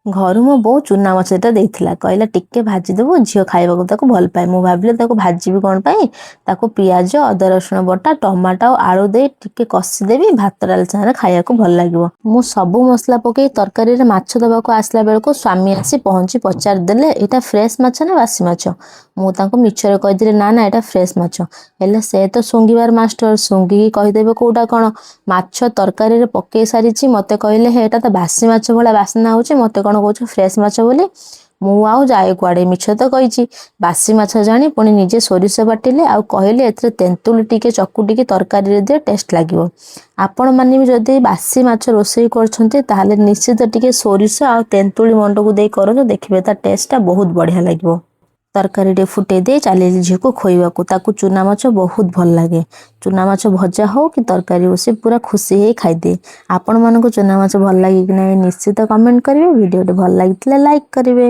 ଘରୁ ମୋ ବୋଉ ଚୁନା ମାଛ ଦିଟା ଦେଇଥିଲା, କହିଲା ଟିକେ ଭାଜିଦେବୁ, ଝିଅ ଖାଇବାକୁ ତାକୁ ଭଲ ପାଏ। ମୁଁ ଭାବିଲି ତାକୁ ଭାଜିବି କ'ଣ ପାଇଁ, ତାକୁ ପିଆଜ ଅଦା ରସୁଣ ବଟା ଟମାଟୋ ଆଉ ଆଳୁ ଦେଇ ଟିକେ କଷିଦେବି, ଭାତ ଡାଲି ସାଙ୍ଗରେ ଖାଇବାକୁ ଭଲ ଲାଗିବ। ମୁଁ ସବୁ ମସଲା ପକେଇ ତରକାରୀରେ ମାଛ ଦେବାକୁ ଆସିଲା ବେଳକୁ ସ୍ୱାମୀ ଆସି ପହଞ୍ଚି ପଚାରିଦେଲେ, ଏଇଟା ଫ୍ରେଶ୍ ମାଛ ନା ବାସି ମାଛ? ମୁଁ ତାଙ୍କୁ ମିଛରେ କହିଦେଲି, ନା ନା, ଏଇଟା ଫ୍ରେଶ୍ ମାଛ। ହେଲେ ସେ ତ ଶୁଙ୍ଘିବାର ମାଷ୍ଟର, ଶୁଙ୍ଘିକି କହିଦେବେ କୋଉଟା କ'ଣ। ମାଛ ତରକାରୀରେ ପକେଇ ସାରିଛି, ମୋତେ କହିଲେ, ହେ, ଏଇଟା ତ ବାସି ମାଛ ଭଳିଆ ବାସ୍ନା ହେଉଛି, ମୋତେ କ'ଣ କହୁଛ ଫ୍ରେଶ୍ ମାଛ ବୋଲି? ମୁଁ ଆଉ ଯାଏ କୁଆଡ଼େ, ମିଛ ତ କହିଛି। ବାସି ମାଛ ଜାଣି ପୁଣି ନିଜେ ସୋରିଷ ବାଟିଲେ ଆଉ କହିଲେ, ଏଥିରେ ତେନ୍ତୁଳି ଟିକେ ଚକୁଟିକି ତରକାରୀରେ ଦିଅ, ଟେଷ୍ଟ ଲାଗିବ। ଆପଣମାନେ ବି ଯଦି ବାସି ମାଛ ରୋଷେଇ କରୁଛନ୍ତି, ତାହେଲେ ନିଶ୍ଚିତ ଟିକେ ସୋରିଷ ଆଉ ତେନ୍ତୁଳି ମଣ୍ଡକୁ ଦେଇ କରନ୍ତୁ, ଦେଖିବେ ତା ଟେଷ୍ଟଟା ବହୁତ ବଢ଼ିଆ ଲାଗିବ। ତରକାରୀ ଟିକେ ଫୁଟେଇ ଦେଇ ଚାଲିଲି ଝିଅକୁ ଖୋଇବାକୁ। ତାକୁ ଚୁନା ମାଛ ବହୁତ ଭଲ ଲାଗେ। ଚୁନା ମାଛ ଭଜା ହଉ କି ତରକାରୀ ହଉ, ସେ ପୁରା ଖୁସି ହେଇ ଖାଇଦିଏ। ଆପଣମାନଙ୍କୁ ଚୁନା ମାଛ ଭଲ ଲାଗେ କି ନାହିଁ, ନିଶ୍ଚିତ କମେଣ୍ଟ କରିବେ। ଭିଡ଼ିଓଟି ଭଲ ଲାଗିଥିଲେ ଲାଇକ୍ କରିବେ।